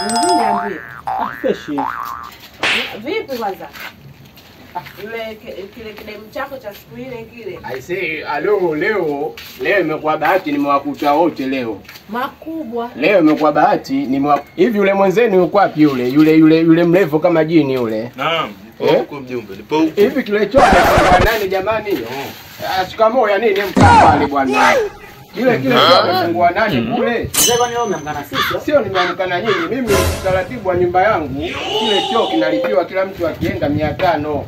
Niambie. Fresh. Vipi kwanza? Yule kile kidemu chako cha siku ile kile. I say alo, leo imekuwa bahati nimewakuta wote leo. Makubwa. Leo imekuwa bahati hivi yule mwenzenu yuko wapi yule? Yule mrefu kama jini yule. Naam, nipo huko mjumbe, nipo huko. Hivi kile choo kwa nani jamani? Shikamoo ya nini mkaa pale bwana? Kile amefungua nani kule? Mzee, kwani wewe umeamka na sisi? Sio nimeamka na nyinyi. Mimi utaratibu wa nyumba yangu, kile choo kinalipiwa kila mtu akienda 500.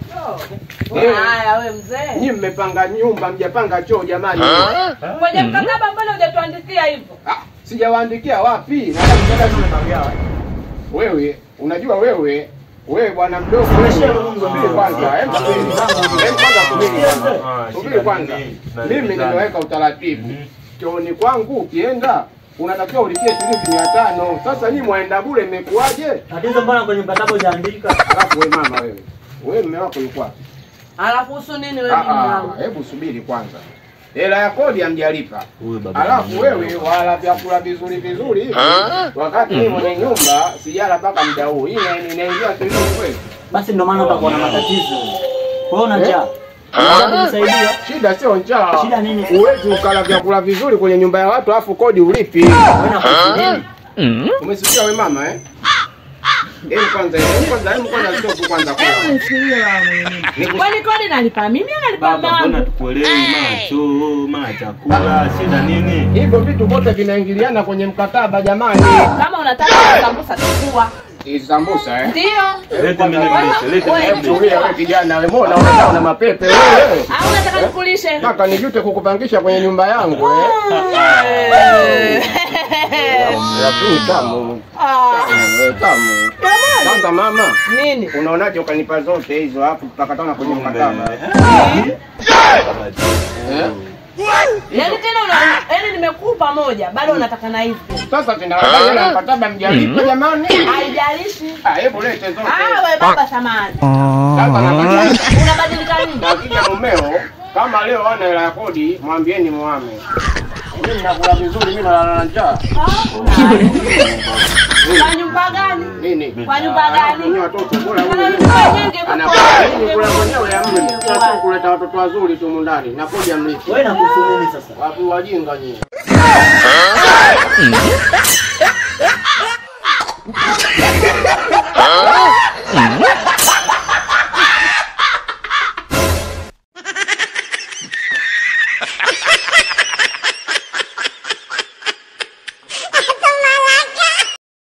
Haya wewe mzee. Nyinyi mmepanga nyumba, mjapanga choo jamani. Kwenye mkataba mbona hujatuandikia hivyo? Sijawaandikia wapi? Na wewe, unajua wewe bwana mdogo wewe kwanza. Hebu subiri kwanza. Mimi nimeweka utaratibu. Chooni kwangu ukienda unatakiwa ulipie shilingi 500. Sasa nyinyi mwaenda bure imekuaje? Tatizo mbona kwenye mkataba hujaandika? Alafu wewe mama wewe. Wewe mume wako yuko wapi? Alafu husu nini wewe mume wangu? Hebu subiri kwanza. Hela ya kodi hamjalipa. Alafu wewe wala vyakula vizuri vizuri hivi. Wakati mimi mwenye nyumba sijala mpaka muda huu. Hii inaingia kilini kweli. Basi ndio maana utakuwa na matatizo. Wewe una njaa. Unasaidia. Shida sio njaa. Shida nini? Uwezi ukala vyakula vizuri kwenye nyumba ya watu alafu kodi ulipi. Wewe umesikia wewe mama eh? Hebu kwanza stop kwanza kwa. Kwani kodi nalipa mimi au nalipa mama? Baba, mbona tukuelewi macho, mara chakula, shida nini? Hivyo vitu vyote vinaingiliana kwenye mkataba jamani. Kama unataka sambusa chukua. Hizi sambusa eh? Ndio. Leta mimi nilete, leta. Wewe kijana wewe mbona unaenda una mapepe wewe? Au unataka nikulishe? Kaka nijute kukupangisha kwenye nyumba yangu eh. Lakini tamu. Tamu. Sasa mama, nini? Unaonaje ukanipa zote hizo hapo tutakatana kwenye mkataba? Yaani tena yaani nimekupa moja bado unataka na hizo. Sasa tena wala mkataba mjalipa jamani. Haijalishi. Hebu lete zote. Wewe baba samahani. Sasa unabadilika nini? Hakika mumeo kama leo ana hela ya kodi mwambieni muame. Mimi nakula vizuri, mimi nalala na njaa. Kwa nyumba gani? Nini? Kwa nyumba gani? Ni watoto bora huyu. Anakula mwenyewe amri. Sio kuleta watoto wazuri tu ndani. Na kodi amlipi. Wewe nakuhusu nini sasa? Wapi wajinga nyinyi?